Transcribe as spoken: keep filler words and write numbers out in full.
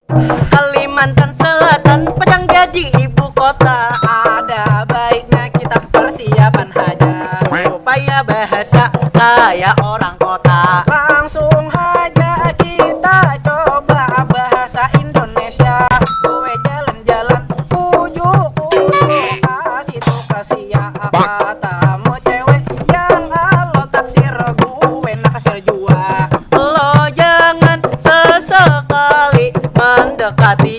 Kalimantan Selatan pacang jadi ibu kota. Ada baiknya kita persiapan haja supaya bahasa kayak orang kota. Langsung haja kita coba bahasa Indonesia. Gue jalan-jalan, ujuk-ujuk kasih tuh kasih ya, katamu cewek yang alo taksir, gue naksir jua. Lo jangan sesekali mendekati